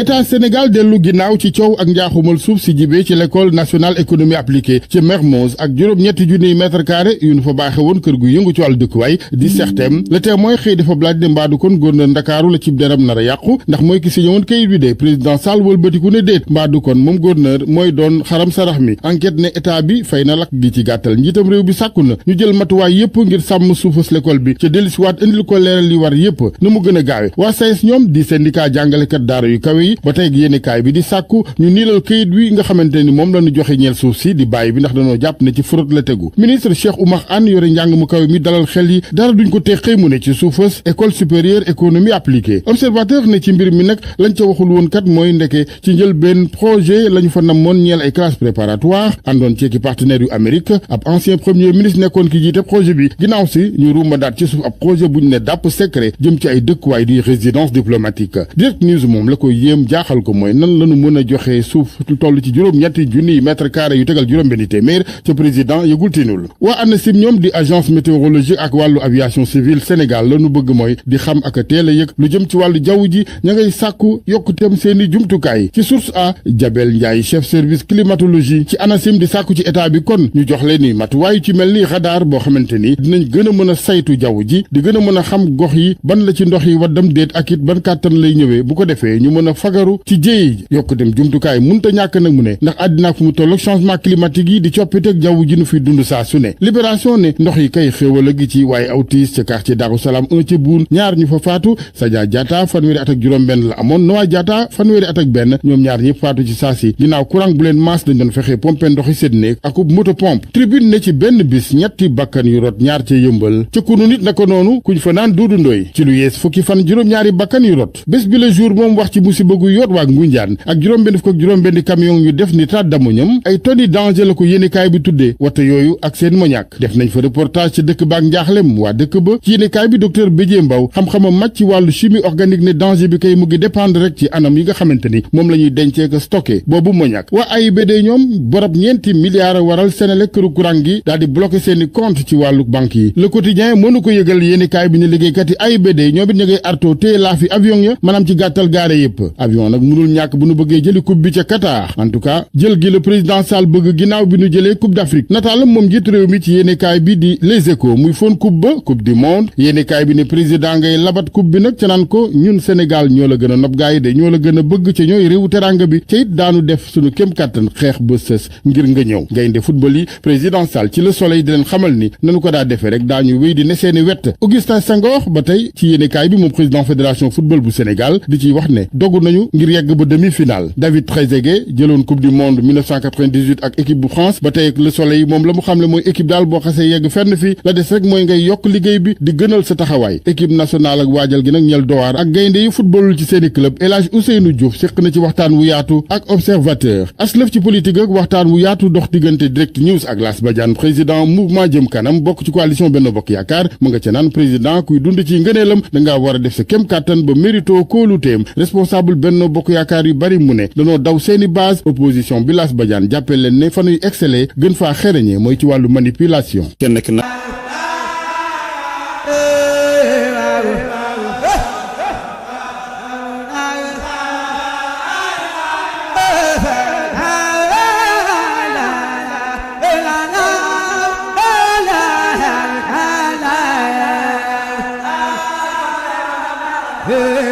état Sénégal dellu ginnaaw ci coow ak njaaxumal suuf si jibee ci l'école nationale économie appliquée ci Mermoz ak juróom-ñetti junniy mètre carré yu nu fa baaxe woon kër gu yëngu ci wàllu dëkkuwaay di Sertem Le Témoin xëy dafa blaaj de mbaadu kon gouverneur Ndakaaru la cib deram nar a yàqu ndax mooy ki signé woon kayit bi de président Sall wëlbatiku ne déet mbaadu kon moom gouverneur mooy doon xaram sarax mi enquête ne état bi fay na lakk gi ci gàttal njiitam réew bi sàkku na ñu jël matuwaay yépp ngir sàmm suufas l'école bi ca dellusiwaat indil ko leeral li war yépp na mu gën a gaawe waa SAES ñoom di syndicat jàngalekat daara yu kawe yi ba tey yéenekaay bi di sàkku ñu niilal kayit wi nga xamante ni moom lañu joxe ñeel suuf si di bàyyi bi ndax dañoo jàpp ne ci fraude la tegu ministre Cheikh Oumar Anne yore njàng mu kawe mi dalal xel yi dara duñ ko teqee mu ne ci suufas école supérieure économie appliquée observateur ne ci mbir mi nag lañ ca waxul woon kat mooy ndeke ci njël benn projet lañu fa namoon ñeel ay classes préparatoires àndoon ci ki partenaires yu Amérique ab ancien premier ministre nekkoon ki jiite projet bi ginnaaw si ñu ruuma daat ci suuf ab projet buñ ne dàpp secret jëm ci ay dëkkuwaay di résidence diplomatique Direct News moom la ko yéem jaaxal ko mooy nan lañu mën a joxe suuf lu toll ci juróom-ñetti junniy mètre carré yu tegal juróom-benni téeméer ca président yëgul tinul waa ANACIM ñoom di agence météorologique ak wàllu aviation civile Sénégal lañu bëgg mooy di xam ak a teel a yëg lu jëm ci wàllu jaww ji ña ngay sàkku yokkuteem seeni jumtukaay ci source a Jabel Ndiaye chef service climatologie ci ANACIM di sàkku ci état bi kon ñu jox leen ni matuwaay ci mel ni radar boo xamante ni dinañ gën a mën a saytu jaww ji di gën a mën a xam gox yi ban la ci ndox yi waddam déet ak it ban kàttan lay ñëwee bu ko defee ñu mën a fagaru ci jéye yokkuteem jumtukaay munta ñàkk nag mu ne ndax àddina fu mu tolloog changement climatique yi di coppiteeg jaww ji nu fi dund saa su ne libération ne ndox yi kay xéewal a gi ci waaye autis ca quartier Darou Salam 1 ca Buun ñaar ñu fa faatu Sadia Diatta fanweeri at ak juróom-benn la amoon Noa Diatta fanweeri at ak benn ñoom ñaar ñëpp faatu ci saasi ginnaaw courant bu leen maas dañ doon fexe pompe ndox yi seen néeg akub moto pompe tribune ne ci benn bis ñetti bakkan yu rot ñaar ca yëmbal ca kunu nit naka noonu kuñ fa naan duudu ndoy ci lu yees fukki fan juróom-ñaari bakkan yu rot bés bi le jour moom wax ci musiba gu yoot waa Ngunjaan ak juróom-benn fukk ak juróom-benn camion ñu def nitrate d'ammonium ay tonni danger la ko yéenekaay bi tuddee wata yooyu ak seen moñaak def nañ fa reportage ca dëkk baak njaaxlem waa dëkk ba ci yéenekaay bi docteur Bédié Mbaw xam-xamam màcc ci wàllu chimie organique ne danger bi kay mu ngi dépendre rek ci anam yi nga xamante ni moom la ñuy dencee ko stocké boobu moñaak waa AIBD ñoom borab ñeenti milliards waral Senelec këru courant gi daal di bloqué seeni compte ci wàllu banque yi le quotidien mënu ko yëgal yéenekaay bi ne liggéeykat yi AIBD ñoom it ñu ngay arto téye laa fi avion ya maanaam ci gàttal gaare yépp avion nag mënul ñàkk bu nu bëggee jëli coupe bi ca Qatar en tout cas jël gi le président Sall bëgg ginnaaw bi nu jëlee coupe d'Afrique nataalam moom njiit réew mi ci yéenekaay bi di Les Échos muy fon coupe ba coupe du monde yéenekaay bi ne président ngay labat coupe bi nag ca naan ko ñun Sénégal ñoo la gën a nopp gaay de ñoo la gën a bëgg ca ñooy réewu teranga bi ca it daanu def sunu kem kàttan xeex ba sës ngir nga ñëw gaynde football yi président Sall ci Le Soleil di leen xamal ni nanu ko daa defee rek daañu wéy di ne seeni wet Augustin Senghor ba tey ci yéenekaay bi moom président fédération football bu Sénégal di ciy wax ne dogu nañu ngir yegg ba demi-finale David Trezeguet jëloon coupe du monde 1998 ak équipe bu France ba tey Le Soleil moom la mu xamle mooy équipe daal boo xasee yegg fenn fi la des rek mooy ngay yokk liggéey bi di gënal sa taxawaay équipe nationale ak waajal gi nag ñel dowaar ak gaynde yi footballul ci seeni club El Hadj Ousseynou Diouf séq na ci waxtaan wu yaatu ak observateur aslëf ci politique ak waxtaan wu yaatu dox diggante Direct News ak Las Badiane président mouvement jëm kanam bokk ci coalition Benno Bokk Yaakaar mu nga ca naan président kuy dund ci ngëneelam dangaa war a def sa kem kàttan ba mérito kóoluteem responsable Benno Bokk Yaakaar yu bari mu ne danoo daw seeni base opposition bi Las Badiane jàppee leen ne fa nuy exceller gën faa xereñe mooy ci wàllu manipulation Hey,